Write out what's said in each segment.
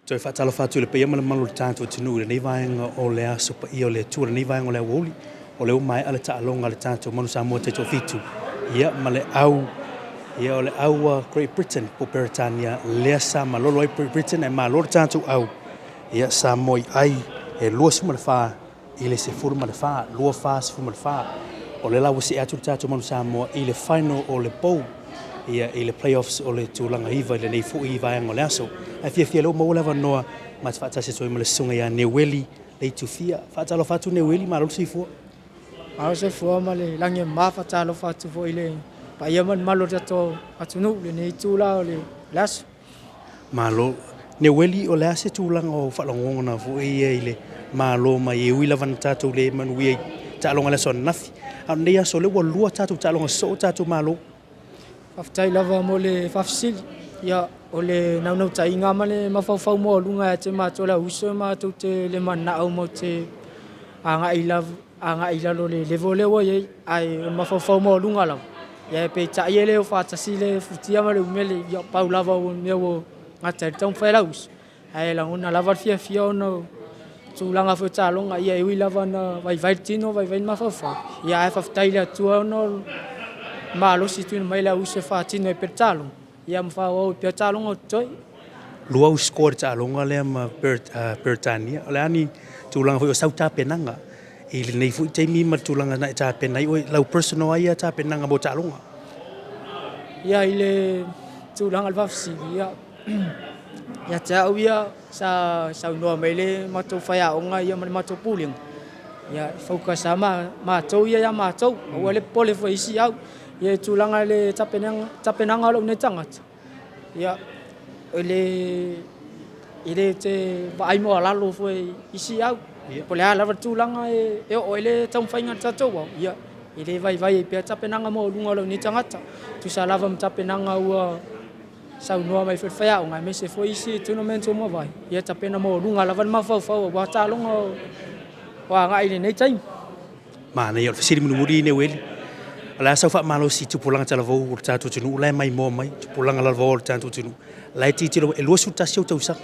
Toe faatalofa atu i le paia ma le mamalu o le tatou atunuu i lenei vaega o le Aso Paia o le Atua, lenei vaega o le aoauli, o lea ua maea le taaloga a le tatou Manu Samoa Taitoafitu, ia ma le au, ia o le au a Great Britain po o Peretania, lea sa malolo ai Great Britain ae malo le tatou au, ia Samoa i ai e 24 i le 14, 2 4 14. O lea la ua see atu le tatou Manu Samoa i le final o le pou, ia i le playoffs o le tulaga 9 i lenei foi vaega o le aso. Ae fiafia lea ua maua le avanoa ma te faatasi atu ai ma le susuga ia Neueli Leitufia. Faatalofa atu Neueli, malo le soifua. Malo le soifua ma le lagi e mama, faatalofa atu foi i le paia ma le mamalu o le tatou atunuu i lenei itula o le aso. Malo. Neueli, o le a se tulaga o faalogogona foi ia i le malo mai e ui lava na tatou le manuia i taaloga i le aso ananafi. A o lenei aso lea ua lua tatou taaloga sosoo tatou malo. Faafetai lava mo le faafesili. Ia, o le naunautaiga ma le mafaufau maualuga ia te matou le auuso e matou te le mananao matou te agai lava agai i lalo o le level lea ua i ai, ae o le mafaufau maualuga lava, ia peitai e le o faatasi le futia ma le umele, ia pau lava o le mea ua gata ai le taumafai a le auuso, ae lagona lava le fiafia ona o tulaga foi o taaloga, ia e ui lava ina vaivai le tino vaivai le mafaufau, ia ae faafetai i le Atua ona o le malosi tuuina mai i le auuso e faatino ai pea le taaloga, ia ma faaauau ai pea taaloga o totoe. Lua au score i le taaloga lea ma Peretania. O le a ni tulaga foi o sau tapenaga i lenei foi taimi ma le tulaga na e tapena ai oe, lau personal lava ia tapenaga mo taaloga? Ia, i le tulaga o le faafesili, ia, ia te au ia, sa saunoa mai le matou faiaoga ia ma le matou pulega, ia e focus lava matou ia ia matou, aua le popole foi i isi au. Ia i tulaga i le tapenaga, tapenaga o lou nei tagata, ia e le e le te vaai maualalo foi i isi au. Po o le a lava le tulaga e oo ai le taumafaiga a le tatou au, ia e le vaivai ai pea tapenaga maualuga o lou nei tagata. E tusa lava ma tapenaga ua saunoa mai foi le faiaoga aemaise foi isi tournament ua mavae, ia tapena maualuga lava le mafaufau aua taaloga o agai i lenei taimi. Manaia. O le fesili mulimuli Neueli, o le a sau faamalosi i tupulaga talavou o le tatou atunuu la e maimoa mai, tupulaga lalovaoa o le tatou atunuu la e tilotilo, e 21 ou tausaga.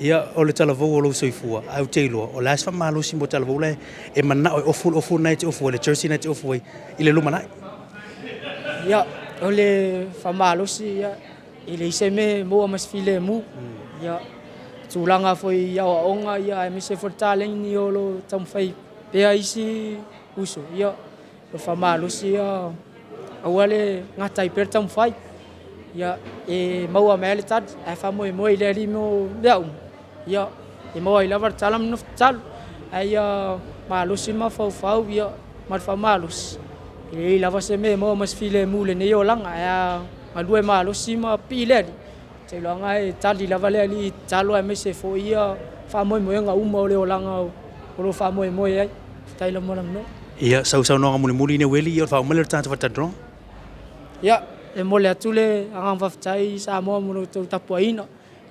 Ia, o le talavou o lou soifua, ae ou te iloa, o le a se faamalosi mo talavou la e manao e ofu le ofu lena e te ofu ai, le jersey lena e te ofu ai i le lumanai? Ia, o le faamalosi, ia, e leai se mea e maua ma se filemu. Ia, tulaga foi i aoaoga, ia, aemaise foi le taleni o lo o taumafai pea isi uso, ia, o le faamalosi ia, aua le gata ai pea le taumafai. Ia, e maua mai lava le tali, ae faamoemoe i le Alii mo mea uma, ia, e maua ai lava le tala ma le nofo tatalo. Ae ia malosi le mafaufau ia, ma le faamalosi, e leai lava se mea e maua ma se filemu i lenei olaga. Ae a galue malosi ma pipii i le Alii, ou te iloaina e tali lava le Alii i tatalo aemaise foi ia faamoemoega uma o le olaga o lo o faamoemoe ai. Faafetai lava mo le avanoa. Ia, sau saunoaga mulimuli Neueli, ia ona faauma lea o le tatou faatalatalanoaga. Ia, e momoli atu le agaga faafetai i Samoa mo le tou tapuaiga.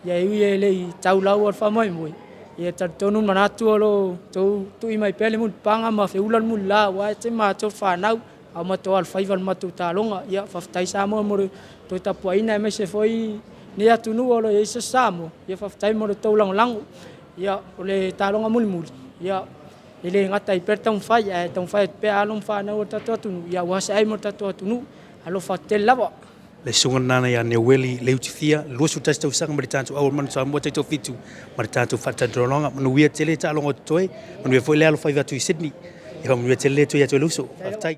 Ia e ui e le i tau lau o le faamoemoe, ia e talitonu le manatu o lo o outou tui mai pea le mulipapaga ma feula le mulila aua e te matou fanau a o matou alofaiva i le matou taaloga. Ia faafetai Samoa mo le tou tapuaiga aemaise foi lenei atunuu o lo o i ai se Samoa. Ia faafetai mo le tou lagolago. Ia o le taaloga mulimuli, ia e le gata ai pea le taumafai, ae taumafai atu pea alo ma fanau a le tatou atunuu, ia aua se ai mo le tatou atunuu. Alofa tele lava. Le susuga lena ia Neueli Leutifia, 21 tausaga ma le tatou au o le Manu Samoa Taitoafitu ma le tatou faatalatalanoaga. Manuia tele taaloga o totoe, manuia foi le alofaiva atu i Sydney. Ia faamanuia tele le Atua ia te oe le uso. Faafetai.